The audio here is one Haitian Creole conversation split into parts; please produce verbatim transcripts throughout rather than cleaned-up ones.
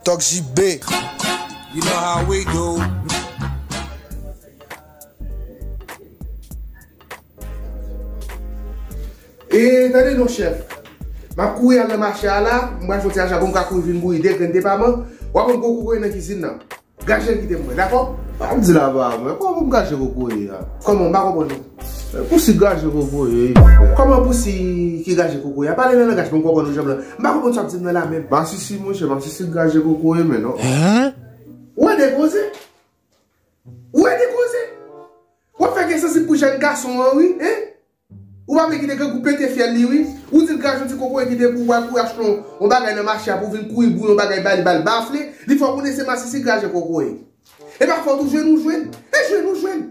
Talk J B. You know how we do. E, tande non, chèf. M ap kouri al nan mache a la, m pral fè yon ti acha pou m ka kouri vin bouyi de grenn depaman. W ap ban m gwo kokoye nan kizin nan. Gaje kite m mwen, dakò? Pa di la ba mwen, kòman pou m gaje kokoye a? Kòman, m pa konprann non. Pousi gaje kokoye, wi, frè. Kòman pousi ki gaje kokoye a? Pale nan langaj mwen, m konprann ou, Janblan. M pa konprann sa w ap di m nan la menm. Masisi, monchè, masisi gaje kokoye, men non. Hein? Ou wè de koze? Ou wè de koze? W ap fè gen sansib pou jèn gason an, wi, hein? Ou pa vle kite grangou pete fyèl li, wi. Ou di l gaje yon ti kokoye kite pou w al kouri achte yon, yon bagay nan mache a pou w vin kouri bouyi yon bagay ba li, ba l bafle. Li fè w konnen se masisi gaje kokoye. E pa fòt ou jwenn, ou jwenn. E jwenn, ou jwenn.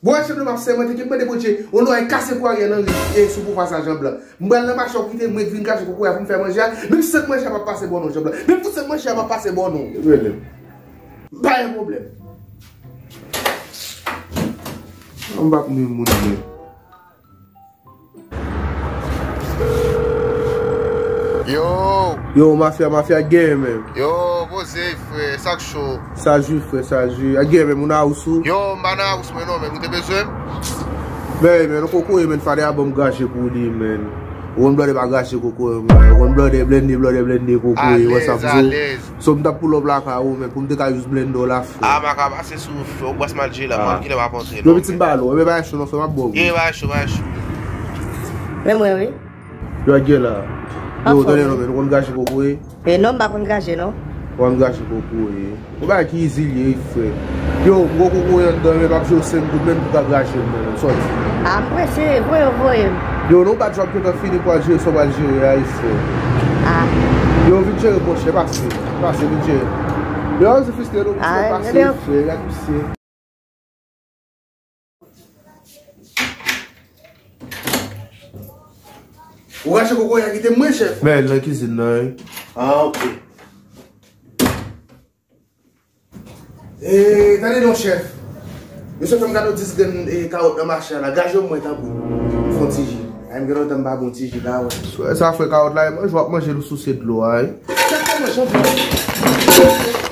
Bon, Janblan, m ap sèmante ke m mande Bondye yon lòrèy kase pou Ariel Henry e sou pouvwa sa, Janblan. M pral nan mache a kite mwen k vin gaje kokoye a pou m fè manje a. Menm san manje a p ap pase bò non, Janblan. Menm pou san manje a p ap pase bò non. Rele m. Pa gen pwoblèm. M p ap nwi moun, men. Yo! Yo, mafya, mafya gen, men. Yo, poze, frè, sa k cho? Sa jwi, frè, sa jwi. A gen, men, moun a ou sou? Yo, m pa nan ous mwen non, men, ou te bezwen m? Men, men, kokoye, men, fade a ban m gaje pou li, men. Ou konn blòdè pa gaje kokoye, men. Ou konn blòdè blende, blòdè blende kokoye, wè sa m di w. Alèz, alèz. So, m t ap pull up lakay ou, men, pou m te ka use blende w la, frè. A, m a ka pase sou ou, frè, ou bwès mal jere la, m kite m ap antre non. Yo, pitit balo, men bagay cho non, frè, m ap ba w. Ye, bagay cho, bagay cho. Men mwen, wi. Yo, gen la. Yo, tande non, men, nou konn gaje kokoye? E non, m pa konn gaje, non. Ou konn gaje kokoye? Yon bagay ki izi l ye, wi, frè. Yo, m gon kokoye anndan, men m ap jere w senk goud, menm pou ka gaje m, men, sòti. A, m prese, voye w, voye m. Yo, non, w pa t jwenn gentan fini pou al jere sa w pral jere a, wi, frè. A. Yo, vin jere, monchè, pase, pase, vin jere. Yo, se fiste, non, pase, frè, gad misye. Ou rache kokoye a kite m mwen, chèf? Men, nan kizin nan, wi. A, ok. E, tande non, chèf. Yo sot fè m kado dis grenn, e, kawòt nan mache a la. Gaje m mwen, tanpri. M fè yon ti ji. Ay, m gen lontan m pa bwè yon ti ji la, wè. Sa frè kawòt la, e manje, w ap manje l sou se dlo a, wi. Chèf, kòman jan